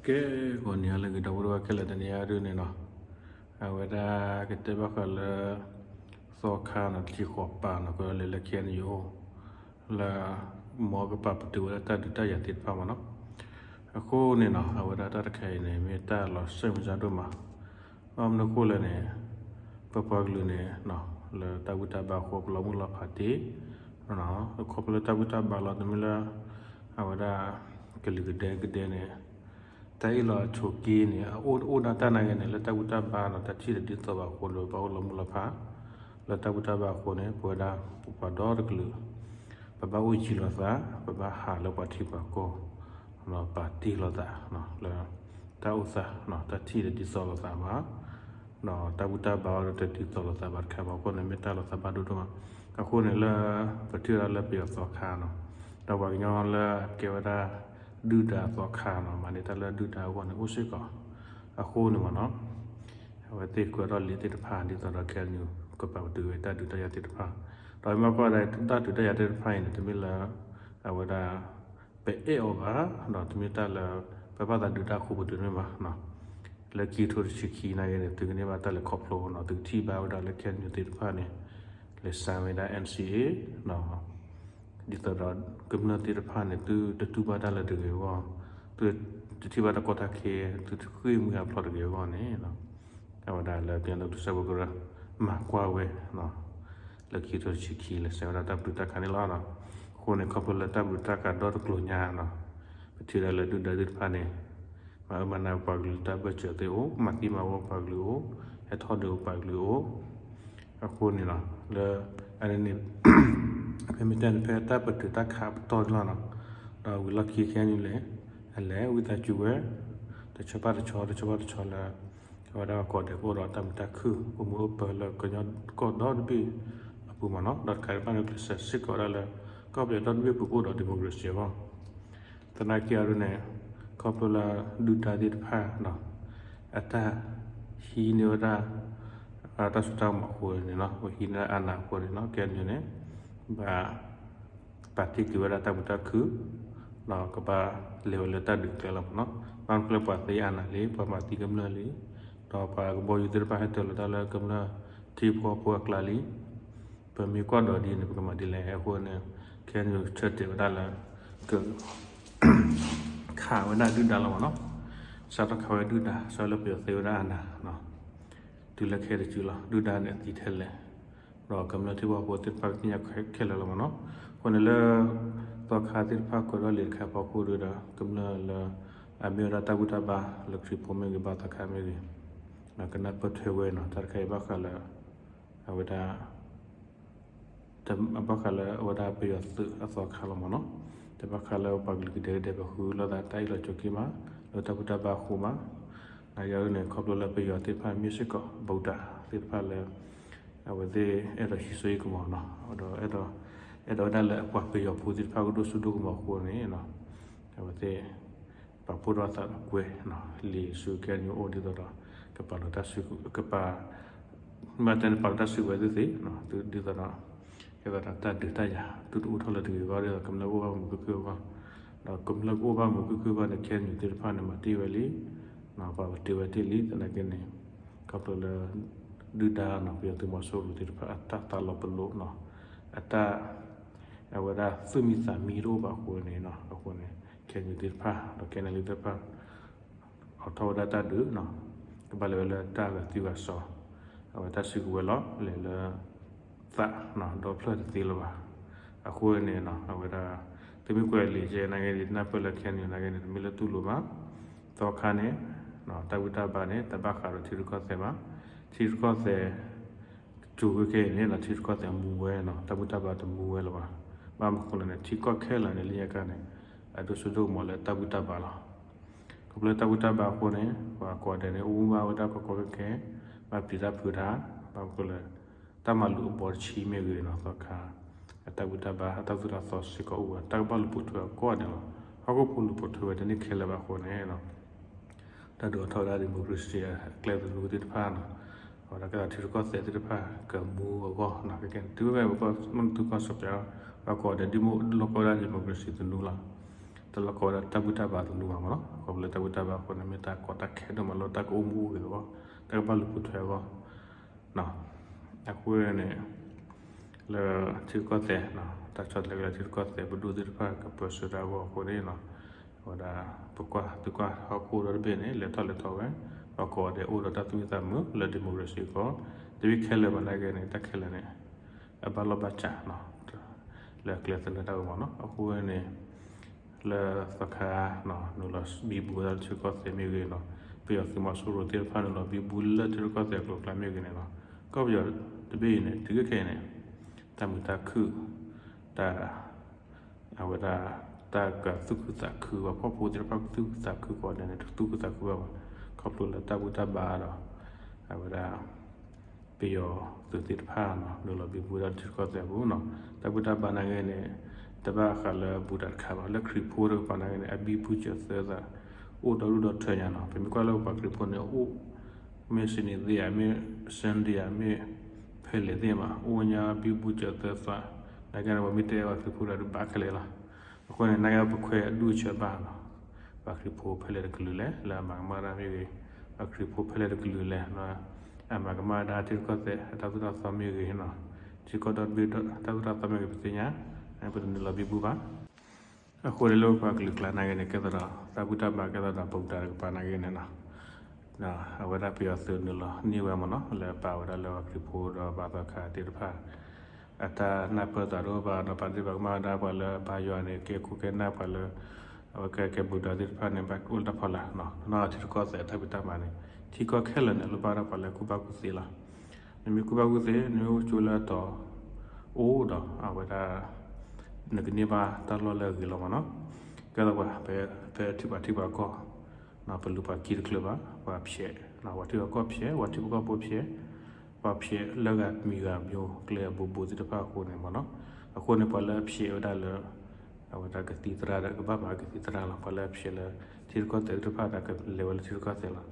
ကဲ ဂီၤနံၤဟါလၢအဂ့ၤ ဒီပုၢ်ဝဲၢ်ခဲလၢာ် တနံၤအံၤဒုန့ၣ်နီၤ, အဝဲဒၣ်ကတဲဘၣ်ဃးလၢ သီခါနီၤ တဆံဃိးပၤနီၤ ကလၢာ်လၢ ခဲအံၤန့ၣ်ယအိၣ် လၢ မ်ကပာ်ပတုာ်ဝဲဒၣ်တၢ်ဒုးတၢ်ယၤသ့ၣ်တဖၣ်မးနီၤ. အဃိန့ၣ်နီၤ အဝဲဒၣ်တၢ်တခါအံၤန့ၣ် မ့ၢ်တၢ်လီၤစဲမုၢ်စၢ်ဒိၣ်မး. ဘၣ်မနုၤအဃိလဲၣ်န့ၣ် ပပှၤကလုာ်န့ၣ် လၢတၢ်ဘူၣ်တၢ်ဘါအဃိ ပလီၤမုၢ်လီၤဖးတ့ၢ် ခီဖျိလၢတၢ်ဘူၣ်တၢ်ဘါလီၤ တမ့ၢ်လၢ အဝဲဒၣ် ကလုာ်ကဒဲကဒဲန့ၣ် တၢ်အ့ၣ်လိာ်ဆိးက့န့ၣ် အအိၣ်အိၣ်ဒၣ်တၢ်နာ်က့န့ၣ် လၢတၢ်ဘူၣ်တၢ်ဘါနီၤ တၢ်ထံၣ်တဒ်သိးဘၣ်အဃိဒီး ပဘၣ်အိၣ်လီၤမုၢ်လီၤဖး လၢတၢ်ဘူၣ်တၢ်ဘါအဃိန့ၣ် ပဝဲဒၣ်ပပှၤဒီတကလုာ် ပဘၣ်အိၣ်ယံၤလိာ်သး ပဘၣ်ဟးလၢပှၤထံပှၤကီၢ် ပာ်တ့ၢ်လိာ်သး လၢ တၢ်အိၣ်သး တၢ်ထံၣ်တဒ်သိးလိာ်သးဘၣ် ဒီးတၢ်ဘူၣ်တၢ်ဘါအီၤဒီးတဒ်သိးလိာ်သးဘၣ်တခါဘၣ်အဃိန့ၣ် မ့ၢ်တၢ်လီၤသးဘၣ်ဒိၣ်ဒိၣ်မး. အဃိန့ၣ်လၢ ပထံၣ်ဝဲဒၣ်လၢပယီၤသီခါနီၤ ဒီးပှၤကညီလၢကဲဝဲဒၣ် ဒုၣ်ဒါသီခါနီၤ မၤန့ၢ်တၢ်လၢဒုၣ်ဒါအဂီၢ်န့ၣ် အိၣ်စ့ၢ်ကီး အဃိန့ၣ်မးနီၤ အဝဲသ့ၣ်ကွဲးထီၣ်လံာ်သ့ၣ်တဖၣ် ဒ်သိးဒီး ခဲအံၤန့ၣ် ကပာ်ပတုာ်ဝဲတၢ်ဒုးတၢ်ယၤသ့ၣ်တဖၣ် ဒီးမ့ၢ်ကွၢ်ဒၣ်တၢ်ဒုးတၢ်ယၤသ့ၣ်တဖၣ်အံၤန့ၣ် တမ့ၢ်လၢ အဝဲဒၣ် ပအဲၣ်အီၤဘၣ် ဒီးတမ့ၢ်တၢ်လၢ ပဘၣ်သးဒုးတၢ်အဃိပတုာ်န့ၣ်ဘၣ် လၢခံကထိတဆံခံနာ်က့န့ၣ် သုကန့ၢ်ဘၣ်တၢ်လဲၤခီဖျိနီၤ သုကထံၣ်ဘၣ်ဝဲဒၣ်လၢ ခဲအံၤန့ၣ် သ့ၣ်တဖၣ်န့ၣ် လဲၤ sign ဝဲဒၣ် NCA ဒ်သိးဒီး ကမျၢၢ်သ့ၣ်တဖၣ်န့ၣ် သုတတူၢ်ဘၣ်တၢ်လၢတဂ့ၤအဂီၢ် သုတထံၣ်ဘၣ်တၢ်ကီတၢ်ခဲ သုတဃ့ၢ်မှံဟးဖျိးတဂ့ၤအဂီၢ်န့ၣ် အဝဲဒၣ်လၢ ပယီၤသုးစၢဖှိၣ်ကရၢ မၤကွၢ်ဝဲ လၢခံကထိတဆံခံ လဲၤ sign ဝဲဒၣ်တၢ်ပတုာ်တၢ်ခးန့ၣ်လီၤ. အဃိန့ၣ် ခီဖျိလၢတၢ်ပတုာ်တၢ်ခးဒီတကျိၤညါနီၤ ပထံၣ်ဝဲဒၣ်လၢဒုၣ်ဒါသ့ၣ်တဖၣ်န့ၣ် မၤအၢမၤနးပှၤကလုာ်တၢ်ဘၢၣ်စၢၤသ့ၣ်အိၣ် မၤသံမၤဝီပှၤကလုာ်အိၣ် ဟဲထီၣ်ဒုးပှၤကလုာ်အိၣ် အဃိန့ၣ်နီၤ လၢ အန့ၣ်န့ၣ် ဖဲမ့ၢ်တဲန့ၣ် ဖဲတၢ်ပတုာ်တၢ်ခးပတီၢ်န့ၣ်လီၤနီၤ ဒီးဝံၤလီၢ်ခံခဲအံၤန့ၣ်လဲၣ် အလဲၤဝံသးစူၤဝဲ တဆီဘၣ်တဆီ တဆီဘၣ်တဆီလၢ အဝဲဒၣ်ကိးဂၤဒဲးကအိၣ်ဒီးတၢ်မုာ်တၢ်ခုၣ် အိၣ်မုာ်အိၣ်ပၢၤလၢကညီကီၢ်ဒီတဘ့ၣ်အပူၤမးနီၤ ဒီးတကးဒံးဘၣ်န့ၣ် ကျဲးစၢးစ့ၢ်ကီးဝဲဒၣ်လၢ ကီၢ်ပယီၤဒီတဘ့ၣ်အပူၤကအိၣ်ဒီး democracy အဂီၢ် သနာ်က့အံၤဒ်န့ၣ် ခီဖျိလၢဒုၣ်ဒါသ့ၣ်တဖၣ် အတၢ်ဟံးန့ၢ်ဝဲဒၣ် တၢ်စိတၢ်ကမီၤအဃိန့ၣ်နီၤ ဟံးန့ၢ်အနးအဃိန့ၣ်နီၤ ခဲအံၤန့ၣ် ဘၣ် ပာ်တ့ၢ်ကွံာ်ဝဲဒၣ်တၢ်မုာ်တၢ်ခုၣ် ဒီးကဘၣ်လဲၤဝဲလၢတၢ်ဒုးကျဲလီၤမးနီၤ ဘၣ်မနုၤကျဲပှၤသ့အနးလံ ပှၤမၤသံကမျၢၢ်လံ ဒီးပှၤကဘီယူၤသ့ၣ်တဖၣ်ဟဲတၢၤလီၤတၢ်လၢကမျၢၢ်ထံဖိကီၢ်ဖိအကျါလံ ပမ့ၢ်ကွၢ်ဒီးဒ်န့ၣ် ပကမၤဒ်လဲၣ်အဃိန့ၣ် ခဲအံၤန့ၣ်ဆၢတဲာ်ဝဲဒၣ်လၢ က ခးဝဲဒၣ်ဒုၣ်ဒါလီၤမးနီၤ စးထီၣ်ခးဝဲဒုၣ်ဒါ စးလၢပယီၤသ့ဝဲဒၣ်အနး တုၤလၢခဲအံၤတစုလီၤ ဒုၣ်ဒါန့ၣ်အသံထဲလဲၣ် ဒီးကမျၢၢ်ထံဖိကီၢ်ဖိသ့ၣ်တဖၣ်ကသ့ၣ်ညါခဲလၢာ်လီၤမးနီၤ. အဃိန့ၣ်လၢ သီခါသ့ၣ်တဖၣ်ကွဲးထီၣ်လံာ်တခါအဖီခိၣ်ဒီး ကမျၢၢ်လၢ အမ့ၢ်ဝဲဒၣ်တၢ်ဘူၣ်တၢ်ဘါလၢခရံာ်ဖိမ့ၢ်ဂ့ၤ ဘါသီခါမ့ၢ်ဂ့ၤ ကနၢ်ပၢၢ်ထွဲဝဲနီၤ တၢ်တခါအံၤဘၣ်ဃးလၢ အဝဲဒၣ် ဘၣ်ဃးလၢအဝဲဒၣ်ပယီၤသုးအသီခါလီၤမးနီၤ. တဘၣ်ဃးလၢပှၤကလုာ်ကဒဲကဒဲပဃုလိာ်သးတၢ်အ့ၣ်လိာ်ဆိးက့မး လၢတၢ်ဘူၣ်တၢ်ဘါအဃိမး. နာ်က့အံၤန့ၣ် ခီဖျိလၢပယီၤသ့ၣ်တဖၣ်မ့ၢ်စ့ၢ်ကီး ဗုဒ္ဓသ့ၣ်တဖၣ်လၢ အဝဲသ့ၣ်အဲၣ်ဒိးဟံးစိဟံးကမီၤနီၤ ဒီးအဲၣ်ဒိး အဲၣ်ဒိးဝဲဒၣ်လၢအပှၤပယီၤဖိသ့ၣ်တဖၣ်ကဒိၣ်စိဒိၣ်ကမီၤအဃိန့ၣ် အဝဲသ့ၣ် ပာ်ဖှိၣ်ထီၣ်အသးကွဲး လံာ်ဆူ KNU အိၣ်ဒ်သိးဒီး ကပာ်လီၤတၢ်စုကဝဲၤ ကပာ် မ့ၢ်တဲန့ၣ် ပာ်လီၤတၢ်စုကဝဲၤသ့ၣ်သ့ၣ် ဒ်သိးဒီး ကဲသးဒီးတၢ်ဒုးတၢ်ယၤ သုတအိၣ်ထီၣ်လၢၤတဂ့ၤအဂီၢ် ဒ်သိးကမျၢၢ်ကအိၣ်ဘၣ်မုာ်ခုၣ်ခုၣ်အဂီၢ် ဒီးကမျၢၢ်ကအိၣ်ဘၣ်မုာ်ခုၣ်ခုၣ်ဘၣ်န့ၣ် KNU သ့ၣ်တဖၣ်န့ၣ် မၤတ့ၢ်ဝဲလံ ပာ်ပတုာ်ဝဲတ့ၢ်လံ သနာ်က့န့ၣ် ခီဖျိလၢ ဒုၣ်ဒါနီၤ ပယီၤသုးမီၤစိရိၤသ့ၣ်တဖၣ် အတၢ်သးလီၤပလိာ်နီၤ အတၢ် အဝဲဒၣ်သူၣ်မံသးမံတအိၣ်ဘၣ်အဃိန့ၣ် အဃိန့ၣ် KNU သ့ၣ်တဖၣ် ဒီး KNLA သ့ၣ်တဖၣ် အိးထီၣ်ဝဲဒၣ်တၢ်ဒုးနီၤ ကဘၣ်လဲၤဝဲလၢတၢ်ဂၤသံဂၤစီၤ အဝဲတၢ်စုကဝဲၤလီၤ လဲၤလၢ သးဒီဖျၢၣ်တသ့လၢၤဘၣ်. အဃိန့ၣ် အဝဲဒၣ် သုမ့ၢ်ကွဲးလံာ်ကဲနာ်က့ နၢ်ပၢၢ်လၢ KNU နာ်က့န့ၣ် တမ့ၢ်လၢတူၢ်လိာ်ဘၣ်. သီခါန့ၣ် တၢ်ဘူၣ်တၢ်ဘါန့ၣ် တဘၣ်ဃးဒီးထံရူၢ်ကီၢ်သဲးဘၣ်. ထံရူၢ်ကီၢ်သဲး ကၠိၤဝဲခဲအံၤန့ၣ် ထံရူၢ်ကီၢ်သဲးမူဝဲနီၤ တၢ်ဘူၣ်တၢ်ဘါတမူဝဲလၢၤဘၣ်. ဘၣ်မနုၤအဃိလဲၣ်န့ၣ် ထံကီၢ်ခဲလၢာ်န့ၣ် လၢညါခါန့ၣ် အဒိၣ်စိဒိၣ်ကမီၤလၢတၢ်ဘူၣ်တၢ်ဘါလီၤ. ခီဖျိတၢ်ဘူၣ်တၢ်ဘါအဃိန့ၣ် ပှၤကိးဂၤဒဲးန့ၣ် အိၣ်မူဘၣ်ဝဲဒၣ်ကီကီခဲခဲ ဘၣ်ပျံၤတၢ်ဖုးတၢ် ဘၣ်မနုၤအဃိလဲၣ် တၢ်မၤလိာ်အဘီတဆံမ့ၢ်ဂ့ၤနီၤ သီခါ အတၢ်ဘူၣ်တၢ်ဘါ အတၢ်သိၣ်တၢ်သီစ့ၢ်ကီးအိၣ်ဝဲ တၢ်ကဘၣ်လူၤပိာ်ထွဲအီၤကိးဂၤဒဲးလီၤ. ဟီၣ်ခိၣ်ဖိလူၤပိာ်ထွဲဝဲတန့ၢ်ခဲလၢာ်ဘၣ်အဃိန့ၣ် တၢ်ဒုးအိးထီၣ်ဝဲဒၣ် democracy အကျဲသနူသ့ၣ်တဖၣ်နီၤ အဝဲဒၣ်ကဲထံရူၢ်ကီၢ်သဲးသ့ၣ်တဖၣ် ကမူအဂီၢ်နီၤ ကဲကဲ တုၤဝဲ မ့ၢ်သုကီၢ်စပၢၤ ဘၣ်ကိးဂၤဒဲး ဒ်မိၢ်လိၣ်ကိးဝဲဒၣ် democracy သနူလီၤ. တ တလီၤကီဝဲဒၣ်တၢ်ဘူၣ်တၢ်ဘါတလူဘၣ်မးနီၤ. ခီဖျိလၢတၢ်ဘူၣ်တၢ်ဘါအဃိန့ၣ် မ့ၢ်တၢ်ကီတၢ်ခဲဒိၣ်မးလၢတၢ်ကအိၣ်မူအိၣ်ဂဲၤအဂီၢ်, တၢ်ကဘၣ်လူၤပိာ်ထွဲအဂီၢ် အဃိန့ၣ် လၢထံရူၢ်ကီၢ်သဲး တၢ်ဆီတလဲက့ၤလၢထံရူၢ်ကီၢ်သဲး ပဒိၣ်သ့ၣ်တဖၣ်ကပၢဆှၢတၢ်အဂီၢ်အဃိန့ၣ် အဝဲဒၣ် ပကွၢ်သုကွၢ်ဟီၣ်ခိၣ်ဒီတဘ့ၣ်န့ၣ် လဲၤထီၣ်လဲၤထီဝဲ ပှၤကိးဂၤဒဲးအိၣ်ဒီးတၢ်သူၣ်မံသးမုာ်လၢ democracy အဃိ တမ့ၢ်ခဲလၢာ်ဘၣ်နာ်က့န့ၣ် တၢ်ခဲလၢာ်န့ၣ် အဘၣ်လီၢ်ဘၣ်စး လၢအကျဲသနၢၣ်တၢ်ဝဲမးနီၤ. အဃိန့ၣ် လၢသီခါ နုာ်လီၤဘံဘူဝဲဒၣ်လၢထံရူၢ်ကီၢ်သဲးမ့ၢ်ဂ့ၤနီၤ, ပယီၤသုးမီၤစိရိၤသ့ၣ်တဖၣ်နုာ်လီၤဘံဘူလၢထံရူၢ်ကီၢ်သဲးအကျိၤအကျဲမ့ၢ်ဂ့ၤန့ၣ်နီၤ, ကီၢ်ပယီၤတဘ့ၣ်အံၤန့ၣ် တုၤခဲအံၤန့ၣ် တၢ်မုာ်တၢ်ခုၣ် တၢ် အဝဲဒၣ် တၢ်ကသူၣ်ခုသးခု ပှၤဖှီၣ်ဖိသ့ၣ်တဖၣ်ကသူၣ်ခုသးခုကိးဂၤဒဲးန့ၣ် တသူၣ်ခုသးခုဘၣ်ဘၣ်. ခီဖျိလၢတၢ်ဘူၣ်တၢ်ဘါဒီး အဝဲဒၣ် ပယီၤသုးသ့ၣ်တဖၣ်နီၤ နုာ်လီၤဘံဘူဝဲဒၣ်လၢထံရူၢ်ကီၢ်သဲးအပူၤနီၤ. တၢ်ဘူၣ်တၢ်ဘါနာ်က့န့ၣ် တဘၣ်ဃးလၢဘူးတၢ်တခါဘၣ်. လၢခရံာ်ဖိတကပၤနာ်က့န့ၣ် အဘံဘူစၢၤသၢသး အိၣ်ဒီဒူၣ်ဒီထၢညါနီၤ. ပမ့ၢ်ကွၢ်လၢပှၤခရံာ်ဖိန့ၣ် အိၣ် မ့ၢ် Seventh-day ဧါ, မ့ၢ် Sunday ဧါ, မ့ၢ်ဖဲလဲၣ်သ့ၣ်မး အိၣ်ညါဘံဘူစၢၤသၢသး, နာ်က့န့ၣ် ပှၤမ့ၢ်တဲပှၤခရံာ်ဖိဒီး တဘၣ်ခဲလၢာ်လီၤ. အဃိန့ၣ် နာ်က့ပခွဲးအဒူၣ်အဆၢဘၣ်နီၤ. ပှၤခရံာ်ဖိဖဲလဲၣ်တကလုာ်လဲၣ် လၢအမၤကမၣ်တၢ်မ့ၢ်ဂ့ၤ, ပှၤခရံာ်ဖိဖဲလဲၣ်တကလုာ်လဲၣ် အမၤကမၣ်ဒၣ်ထံရူၢ်ကီၢ်သဲးအတၢ်သိၣ်တၢ်သီမ့ၢ်ဂ့ၤနီၤ, ထံကီၢ်ဒီတဘ့ၣ်တၢ်သိၣ်တၢ်သီမ့ၢ်ဂ့ၤ ပသ့ၣ်ညါ, ပတနုာ်လီၤဘံဘူဘၣ်. အဃိန့ၣ်လၢပှၤကလုာ်ကျါနာ်က့န့ၣ် ကဲသးဒီး တၢ်ဘူၣ်တၢ်ဘါကဲသးဒီးဘူးတၢ်တကပၤနာ်က့န့ၣ်နီၤ အဝဲဒၣ်ပယီၤသုးနုာ်လီၤန့ၢ်ဝဲမးနီၤ လၢပာ်ဝဲဒၣ်လၢပှၤခရံာ်ဖိဒီးဘၣ်သီခါသ့ၣ်တဖၣ် အတၢ်နၢ်ပၢၢ်သးတအိၣ်ဘၣ်ဒီး ပာ်ဒ့ၣ်ပာ်ကမၣ်ဝဲဒၣ်ပှၤလၢအဘါယွၤန့ၣ် ကဲခိၣ်ကဲနၢ်ပှၤလၢ အဝဲကဲကဲဘူးဒီးသ့ၣ်တဖၣ်န့ၣ် ဘၣ်အိၣ်လၢတၢ်ဖီလာ်နီၤ. နီၢ်ထံရူၢ်ကီၢ်သဲးအတၢ်ဖံးတၢ်မၤန့ၣ် ထံကီၢ်ခဲလၢာ်န့ၣ် လိၣ်ဘၣ်ဒၣ်ပှၤလၢကူၣ်ဘၣ်ကူၣ်သ့လီၤ. နမ့ၢ်ကူၣ်ဘၣ်ကူၣ်သ့ နမ့ၢ်အိၣ်ကၠိလၢအတီၤအိၣ်ဒီး အဝဲဒၣ် နကန့ၢ်ဘၣ်တၢ်လီၢ်လၢအဂ့ၤလီၤမးနီၤ. ကဲသးပှၤ ဖဲထံပှၤထံပှၤကီၢ် ပလူၤပှၤခံတချုးဘၣ်, ပှၤဖျဲး, ပှၤထံပှၤကီၢ်ဖျဲး, ပှၤထံပှၤကီၢ်ဖိဖျဲး, ပှၤဖျဲးလၢဂၤမံၤဂၤမံၤ ကျဲအဘူးဘူးသ့ၣ်တဖၣ်အဃိန့ၣ်မးနီၤ. အဃိန့ၣ် ပှၤလၢအဖျဲးဝဲဒၣ်လၢ အဝဲဒၣ်ကသံၣ်သရၣ်ဒီး ကဘၣ်မၤကသံၣ်သရၣ်လီၤ. ပှၤလၢအဖျဲးလၢထံရူၢ်ကီၢ်သဲးသ့ၣ်တဖၣ်ဒီး ကလဲၤဝဲလၢထံရူၢ်ကီၢ်သဲးလီၤ.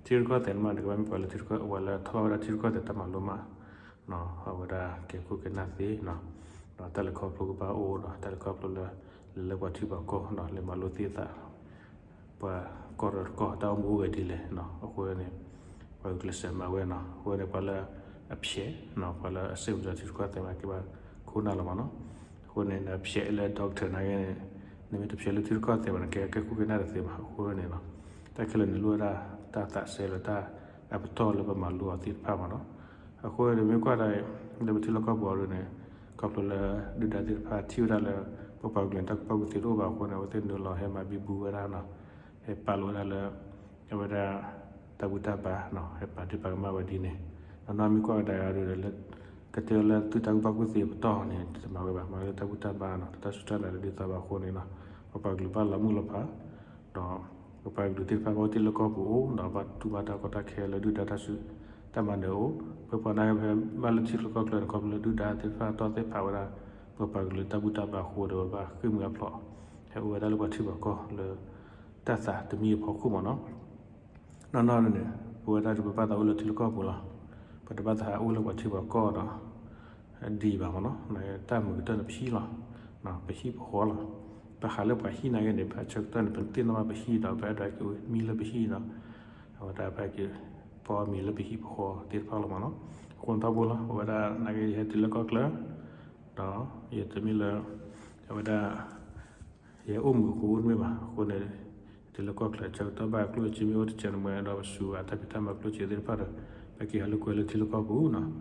ထံရူၢ်ကီၢ်သဲးန့ၣ်မးန့ၣ် ကဘၣ်မ့ၢ်ပှၤလၢထံရူၢ်ကီၢ် ပှၤလၢထီၣ်ဘၣ်ဝဲဒၣ်ထံရူၢ်ကီၢ်သဲးတၢ်မၤလိမး အဝဲဒၣ်ကဲခိၣ်ကဲနၢ်သ့နီၤ, ဒီးတၢ်လဲၤခီဖျိကဘၣ်အိၣ်ဒီး တၢ်လဲၤခီဖျိလၢ လဲၤလၢပှၤထံပှၤကီၢ် လဲၤမၤလိသ့သး ပှၤကီၢ်ဒီးတကီၢ် တၢ်အိၣ်မူအိၣ်ဂဲၤဒ်လဲၣ်နီၤ. အဃိန့ၣ် ပှၤဂုာ်ကျဲးစၢးမၤဝဲနီၤ. အဃိန့ၣ် ပှၤလၢအဖျဲးနီၤ ပှၤလၢအစ့ၣ်မုာ်ဒီးထံရူၢ်ကီၢ်သဲးမး ကဘၣ်ခိၣ်နၢ်လီၤမးနီၤ. အဃိန့ၣ် နဖျဲးလၢ doctor နာ်က့န့ၣ် နမ့ၢ်တဖျဲးလၢထံရူၢ်ကီၢ်သဲးဘၣ်န့ၣ် ကဲကဲခိၣ်ကဲနၢ်တသ့ဘၣ်. အဃိန့ၣ်နီၤ တၢ်ခဲလၢာ်န့ၣ် လိၣ်ဝဲဒၣ်တၢ်သးစဲလၢတၢ်အပတီၢ်လၢပမၤလိအီၤသ့ၣ်တဖၣ်မးနီၤ. အဃိန့ၣ် မ့ၢ်ကွၢ်ဒၣ် လၢပထံလီၢ်ကီၢ်ပူၤအီၤဒ်န့ၣ် ခီဖျိလၢဒုၣ်ဒါသ့ၣ်တဖၣ်ထံၣ်ဝဲဒၣ်လၢ ပပှၤကလုာ်တၢ်ကူၣ်ဘၣ်ကူၣ်သ့တအိၣ်ဘၣ်အဃိန့ၣ် အဝဲသ့ၣ်နုာ်လီၤဟဲမၤဘံဘူဝဲဒၣ်နီၤ, ဟဲပာ်လီၤဝဲဒၣ်လၢ အဝဲဒၣ် တၢ်ဘူၣ်တၢ်ဘါနီၤ ဟဲပာ်ဒ့ၣ်ပာ်ကမၣ်ဝဲဒ်န့ၣ်, ဒီးနီၢ်မ့ၢ်ကွၢ်ကဒါက့ၤဒီး ကတဲလၢသုတၢ်ကူၣ်ဘၣ်ကူၣ်သ့အပတီၢ်န့ၣ် တမၤဝဲဘၣ်, မၤလၢတၢ်ဘူၣ်တၢ်ဘါနီၤ တၢ်စူၢ်တၢ်နာ်လၢဒ်သိးဘၣ်အဃိန့ၣ်နီၤ ပပှၤကလုာ်ဘၣ်လီၤမုၢ်လီၤဖး ဒီး ပပှၤကလုာ်သ့ၣ်တဖၣ်ဘၣ်အိၣ်တ့ၢ်လၢကီၢ်ပူၤအိၣ် ဒီးဘၣ်တူၢ်ဘၣ်တၢ်ကီတၢ်ခဲလၢဒုၣ်ဒါတၢ်စူၢ်တၢ်မၤနၢၤအိၣ်, ပပှၤနာ်က့ဖဲဘၣ်လၢထံလၢကီၢ်ချၢန့ၣ် ခီဖျိလၢဒုၣ်ဒါသ့ၣ်တဖၣ်တီၢ်သ့ၣ်ဖးဝဲဒၣ် ပပှၤကလုာ်တၢ်ဘူၣ်တၢ်ဘါအဃိဒီး ပဘၣ်ဃ့ၢ်မှံဟးဖျိး ဟဲအိၣ်ဝဲဒၣ်လၢပှၤထံပှၤကီၢ်လၢ တၢ်သးတမံအဖီခိၣ်မးနီၤ. နီၢ်နီၢ်န့ၣ် ပဝဲဒၣ်ဒီးပဘၣ်သးအိၣ်လၢထံလၢကီၢ်ပူၤလီၤ. ပတဘၣ်သးဟးအိၣ်လၢပှၤထံပှၤကီၢ်ဒီး ဒံးဘၣ်မးနီၤ. တၢ်မုာ်ကတၢၢ်န့ၣ်ပဟံၣ်လီၤ, ပဟံၣ်ပဃီလီၤ. ပဟးလၢပှၤဟံၣ်နာ်က့န့ၣ် ဘၣ်ဆၢကတီၢ်န့ၣ် ပသ့ၣ်နီၣ်ဘၣ်ပဟံၣ်ဒီး ပအဲၣ်ဒိးက့ၤမံလၢပဟံၣ်ဒီး အဝဲဒၣ်ဘၣ်က့ၤပီမံၤလၢပဟံၣ်ပဃီသ့ၣ်တဖၣ်လီၤမးနီၤ. အဃိန့ၣ်ထီဘိလီၤ ပဝဲဒၣ်နာ်က့ယဟဲတုၤလၢကီၢ်ချၢ ဒီးယတမ့ၢ်လၢ အဝဲဒၣ် ယအိၣ်မုာ်ဃိတမ့ၢ်ဘၣ်. အဃိန့ၣ် တုၤလၢကီၢ်ချၢဆၢကတီၢ်ဘၣ်ကျိၣ်စ့မ့ၢ်အိၣ်တစဲးန့ၣ် မ့ၢ်အဲၣ်ဒိးပစူၤအတၢ်ဖံးတၢ်မၤကျိၣ်စ့သ့ၣ်တဖၣ်ဒီး ပက့ၤဟးလိာ်ကွဲလၢထံလၢကီၢ်ပူၤနီၤ,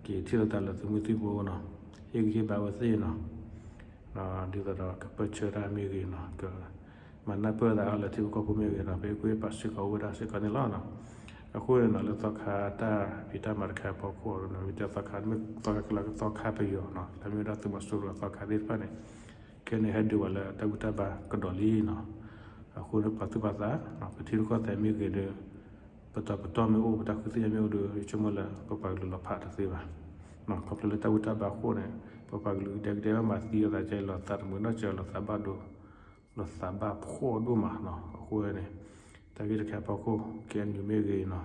က့ၤထံၣ်လိာ်သးလၢသုမုၢ်သံၣ်ဘိနီၤ, ဟ့ၣ်ဂံၢ်ဟ့ၣ်ဘါဝဲသ့ၣ်နီၤ, ဒ်သိးဒီးကပၢၢ်ဆၢတၢ်မ့ၢ်ဂ့ၤနီၤ, ကမၤနၢ်ပၢၢ်သးအီၤလၢထံဖိကီၢ်ဖိမ့ၢ်ဂ့ၤနီၤ, ပဟ့ၣ်ကူၣ်ဟ့ၣ်ဖးစ့ၢ်ကီးအိၣ်ဝဲဒၣ်စ့ၢ်ကီးန့ၣ်လီၤ. အဃိန့ၣ်နီၤ လၢသီခါတၢ်ဖံးတၢ်မၤတခါအဖီခိၣ်နီၤ မ့ၢ်တဲသီခါ မ့ၢ်သီခါကလၢသီခါပယီၤနီၤ လၢမ့ၢ်ဝဲဒၣ်သုးမီၤစိရိၤအသီခါသ့ၣ်တဖၣ်န့ၣ် ခဲန့ၣ်ဟဲဒုးဝဲလၢတၢ်ဘူၣ်တၢ်ဘါကဒီးလံနီၤ. အဃိန့ၣ်ပာ်သူၣ်ပာ်သး ပထံရူၢ်ကီၢ်သဲးမ့ၢ်ဂ့ၤဒီး ပတီၤပတီၢ်မ့ၢ်အိၣ် ပတၢ်ဃုသ့ၣ်ညါမ့ၢ်အိၣ်ဒီး ယဆိကမိၣ်လၢပပှၤကလုာ်လီၤဖးတသ့ဘၣ်. ခီဖျိလၢတၢ်ဘူၣ်တၢ်ဘါအဃိန့ၣ် ပပှၤကလုာ်ကဒဲကဒဲဘၣ်မၤသံအသးကဲလီၤသးတမုာ်နီၢ်ကဲလီၤသးဘၣ်ဒိ လီၤသးဘၣ်ဖှီၣ်ဒိၣ်မးနီၤ. အဃိန့ၣ် တၢ်ဂ့ၢ်တခါအဖီခိၣ် ကဲနုာ်မ့ၢ်ဂ့ၤနီၤ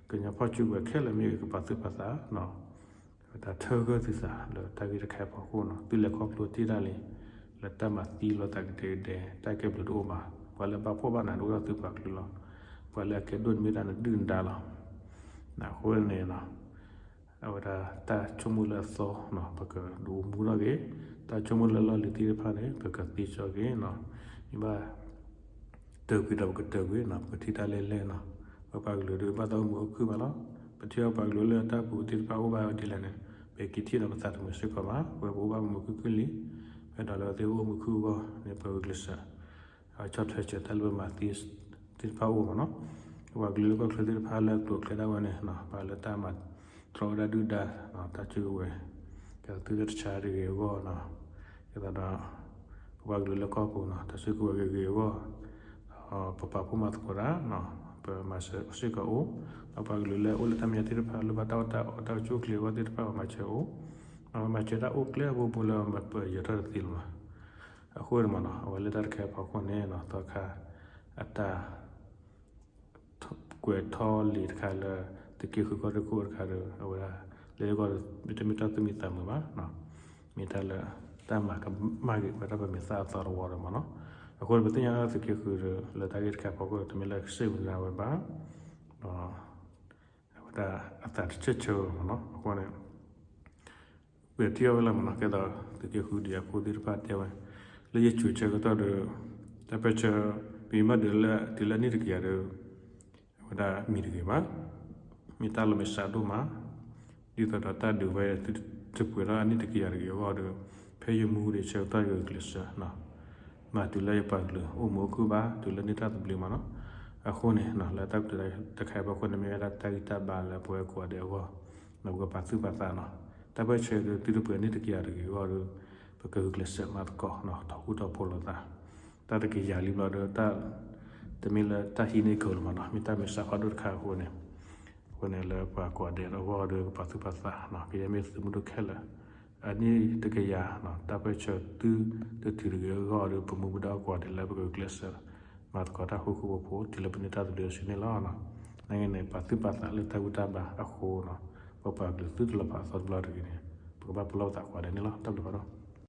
ကညီဖီၣ်စုကဝဲၤခဲလၢာ်မ့ၢ်ဂ့ၤ ကပာ်သူၣ်ပာ်သးနီၤ တၢ်ထၢဂၢၢ်သုသးလၢတၢ်ဂ့ၢ်တခါအဖီခိၣ်နီၤ သုလဲၤခီဖျိတ့ၢ်ဒၣ်လံ လၢတၢ်မၤသံလိာ်သးကဒဲကဒဲ တၢ်ကဲဘျုးတအိၣ်ဘၣ်. ပှၤလၢအဘၣ်ဖှီၣ်ဘၣ်နးဒၣ်အိၣ်ဒီးသုပှၤကလုာ်လီၤ. ပှၤလၢအကဲဒိၣ်န့ၣ်မ့ၢ်ဒၣ်နဒုၣ်နဒါလီၤ. အဃိန့ၣ် အဝဲဒၣ်တၢ်ဆိကမိၣ်လၢအသီ ပကဒုးအိၣ်မူထီၣ်က့ၤ, တၢ်ဆိကမိၣ်လၢလီၢ်လံၤသ့ၣ်တဖၣ်န့ၣ် ပကသ့ကၠီက့ၤ, မ့ၢ်ဘၣ် တၢ်ကွံာ်ဒီးပကတၢၢ်ကွံာ်နီၤ, ပကထံၣ်တၢ်လဲၢ်လဲၢ်နီၤ. ပပှၤကလုာ်ဒီးဘၣ်သးအိၣ်မုာ်အိၣ်ခုၣ်ဘၣ်လီၤ. ပထံၣ်အီၤပှၤကလုာ်လၢတၢ်ပူၤသ့ၣ်တဖၣ်အိၣ်ဘၣ်ဒ်လဲၣ်န့ၣ် ပကထံၣ်ဒီးပသးတမုာ်စ့ၢ်ကီးဘၣ်. ပဝဲပအိၣ်ဘၣ်မုာ်မုာ်ခုၣ်ခုၣ်လံ, ပဒီးလၢအဝဲသ့ၣ်အိၣ်မုာ်ခုၣ်အဂီၢ်န့ၣ် ပဂုာ်ကျဲးစၢး ဆီၣ်ထွဲစၢၤတၢ်လၢပမၤသ့သ့ၣ်တဖၣ်အိၣ်မးနီၤ. ပပှၤကလုာ်လၢကီၢ်ချၢသ့ၣ်တဖၣ်လၢအကျိၤအကျဲဒၣ်ဝဲန့ၣ် ပှၤလၢတၢ်မၤတြီဝဲဒၣ်ဒုၣ်ဒါ တၢ်စုကဝဲၤ ကဲသုတဆါတဂ့ၤအဂီၢ်နီၤ, ကဲသးဒီး ပပှၤကလုာ်လၢကီၢ်ပူၤနီၤ တၢ်စုကဝဲၤဂ့ၤဂ့ၤအဂီၢ်, ပပာ်ဖှိၣ်မၤသကိးတၢ်, ပမၤစၢၤစ့ၢ်ကီးအိၣ်, ဒီးပှၤကလုာ်လၢအိၣ်လၢတၢ်မဲာ်ညါသ့ၣ်တဖၣ် လၢဘၣ်တၢ်အီၣ်တၢ်အီတၢ်အိၣ်ဆူၣ်အိၣ်ချ့အဂီၢ်သ့ၣ်တဖၣ် ပမၤစၢၤအိၣ်, ပမၤစၢၤတၢ်အိၣ်ကျဲအဘိဘိလၢပယၢၤထီၣ်တသ့လၢၤဘၣ်. အဃိန့ၣ်မးနီၤ အဝဲလၢတၢ်တခါအံၤအဖီခိၣ်န့ၣ် သီခါအတၢ် ကွဲးထီၣ်လံာ်တခါလၢ သုးက့ဃုကီၢ်ဒိၣ်ခိၣ်တခါဒီး အဝဲဒၣ် လၢယဂီၢ်ဒီး မ့တမ့ၢ်တၢ်သူၣ်မံသးမုာ်ဘၣ်, မ့ၢ်တၢ်လၢ တၢ်မၤကမၣ်က့ၤဝဲဒၣ်ပမဲာ်သၣ်အသီတဝီဒီးမးနီၤ. အဃိန့ၣ် ပသ့ၣ်ညါလၢသုးက့ဃုဒီး လၢတၢ်ဂ့ၢ်တခါအဖီခိၣ်ဒီး တမ့ၢ်လၢကစ့ၢ်မုၢ်နၤဝဲဘၣ်, ဒီး အဝဲဒၣ်အသးတဆၢၣ်ဆၢဝဲမးနီၤ. အဃိန့ၣ် ပထံၣ်အီၤဝဲလၢမးနီၤ ကဲသိးသုးက့ဃုဒံးအဖိသ့ၣ်တဖၣ်တဲဝဲ လၢယဆူးဆၢကတီၢ်ဒီး တၢ်ပၢၢ်ဆၢ ပမ့ၢ်ဘၣ်ဒုးလၢ တုၤလၢအနံၣ်တကယၤဒီး အဝဲဒၣ်မံၤတဂ့ၤဘၣ်, မ့ၢ်တၢ်လီၤမဲာ်ဆှးဒိၣ်မး, ဒ်သိးဒီးတၢ်ဒုးဝဲသုတပှဲၤထီၣ်အနံၣ်တကယၤတဂ့ၤအဂီၢ်ဒီး ဖဲယမူဒံးဆၢကတီၢ်ယဂုာ်ကျဲးစၢး မၤတုၤလၢယပှၤကလုာ်အိၣ်မုာ်အိၣ်ခုၣ်ဘၣ် တုၤလၢန့ၢ်တၢ်သဘျ့မးနီၤ. အဃိန့ၣ် လၢတၢ်ကတိၤတခါအံၤအဖီခိၣ်န့ၣ် မ့ၢ်ဝဲဒၣ်တၢ်ဂံၢ်တၢ်ဘါလၢပဝဲကိးဂၤဒဲးအဂီၢ်, ဒီးပကပာ်သူၣ်ပာ်သးနီၤ. တၢ်ပၢၢ်ဆၢဒီးသုတပှဲၤနံၣ်တကယၤတဂ့ၤအဂီၢ်ဒီး ပကဂုာ်ကျဲးစၢးမၤသကိးနီၤ ထီၣ်ဃူထီၣ်ဖိးလိာ်သး. တၢ်တကယၤလံဘျီဒီး တၢ်တမ့ၢ်လၢတၢ်ဟံးန့ၢ်ကီၤလၢၤမးနီၤ, မ့ၢ်တၢ်မဲာ်ဆှးဖးဒိၣ်တခါအဃိန့ၣ်, အဃိန့ၣ်လၢပှၤကိးဂၤဒဲးအဂီၢ်ဒီး ကပာ်သူၣ်ပာ်သးနီၤ, ကယဲၢ်မ့ၢ်သုးမုၢ်ဒိၣ်ခဲလၢာ် အနံၣ်တကယၤနီၤ တၢ်ပၢၢ်ဆၢသုတတုၤတဂ့ၤအဂီၢ်ဒီး ပမူပဒါကိးဂၤဒဲးလၢပကဂုာ်ကျဲးစၢး မၤသကိးတၢ်ဃူဃူဖိးဖိး တုၤလၢပန့ၢ်တၢ်သဘျ့အဆၢန့ၣ်လီၤ. နာ်က့န့ၣ် ပာ်သူၣ်ပာ်သးလၢတၢ်ဂံၢ်တၢ်ဘါအဃိနီၤ, ပပှၤကလုာ်သုတလီၤဖးအသီတဘျီတဂ့ၤန့ၣ် ပကဘၣ်ပလီၢ်ပသးကိးဂၤဒဲးန့ၣ်လီၤ. တၢ်ဘျုးဖးဒိၣ်.